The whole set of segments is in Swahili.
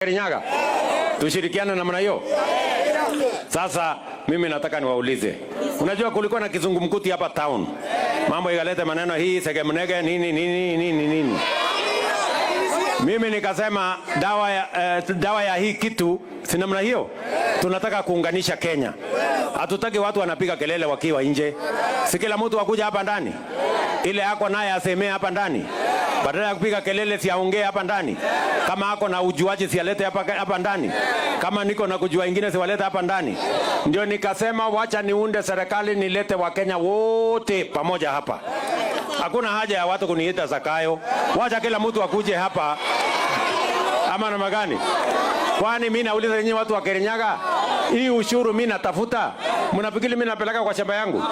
Kirinyaga, tushirikiane namna hiyo. Sasa mimi nataka niwaulize, unajua kulikuwa na kizungumkuti hapa town, mambo ikaleta maneno hii segemnege nini nini nini nini. Mimi nikasema dawa ya hii kitu si namna hiyo. Tunataka kuunganisha Kenya, hatutaki watu wanapiga kelele wakiwa nje. Si kila mtu akuja hapa ndani, ile ako naye asemee hapa ndani, badala ya kupiga kelele si aongee hapa ndani. Kama ako na ujuaji si alete hapa hapa ndani, kama niko na kujua ingine siwalete hapa ndani. Ndio nikasema wacha niunde serikali nilete Wakenya wote pamoja hapa. Hakuna haja ya watu kuniita Zakayo, wacha kila mtu akuje hapa, ama namna gani? Kwani mimi nauliza nyinyi watu wa Kirinyaga, hii ushuru mimi natafuta, mnafikiri mimi napeleka kwa shamba yangu?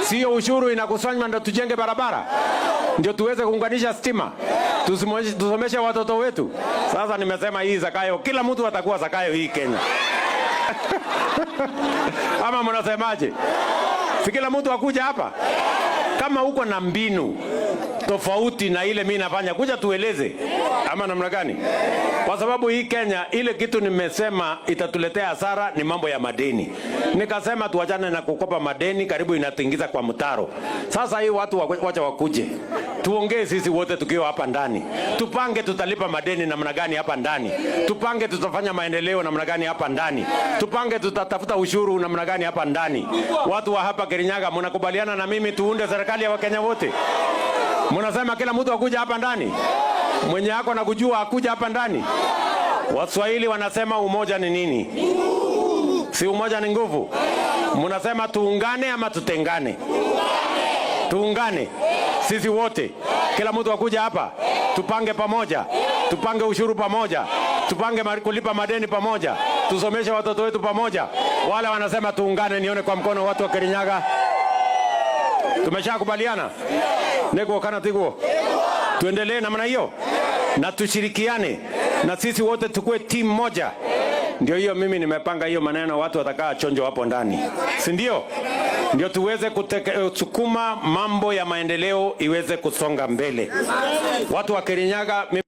Sio ushuru inakusanywa ndio tujenge barabara, ndio tuweze kuunganisha stima, tusomeshe watoto wetu. Sasa nimesema hii Zakayo, kila mtu atakuwa Zakayo hii Kenya. Ama mnasemaje? Si kila mtu akuja hapa? Kama uko na mbinu tofauti na ile mimi nafanya, kuja tueleze, ama namna gani? Kwa sababu hii Kenya, ile kitu nimesema itatuletea hasara ni mambo ya madeni. Nikasema tuachane na kukopa madeni, karibu inatuingiza kwa mtaro. Sasa hii watu wacha wakuje, tuongee sisi wote tukiwa hapa ndani, tupange tutalipa madeni namna gani hapa ndani, tupange tutafanya maendeleo namna gani hapa ndani, tupange tutatafuta ushuru namna gani hapa ndani. Watu wa hapa Kirinyaga, mnakubaliana na mimi tuunde serikali ya Wakenya wote? Mnasema kila mtu akuja hapa ndani, mwenye ako na kujua akuja hapa ndani. Waswahili wanasema umoja ni nini? Si umoja ni nguvu? Mnasema tuungane ama tutengane? Tuungane sisi wote, kila mtu akuja hapa, tupange pamoja, tupange ushuru pamoja, tupange kulipa madeni pamoja, tusomeshe watoto wetu pamoja. Wale wanasema tuungane, nione kwa mkono watu wa Kirinyaga. Tumeshakubaliana niguo kana tiguo? Tuendelee namna hiyo na tushirikiane na sisi wote tukue timu moja. Ndio hiyo mimi nimepanga hiyo maneno, watu watakaa chonjo hapo ndani, si ndio? Ndio tuweze kusukuma mambo ya maendeleo iweze kusonga mbele. Watu wa Kirinyaga mimi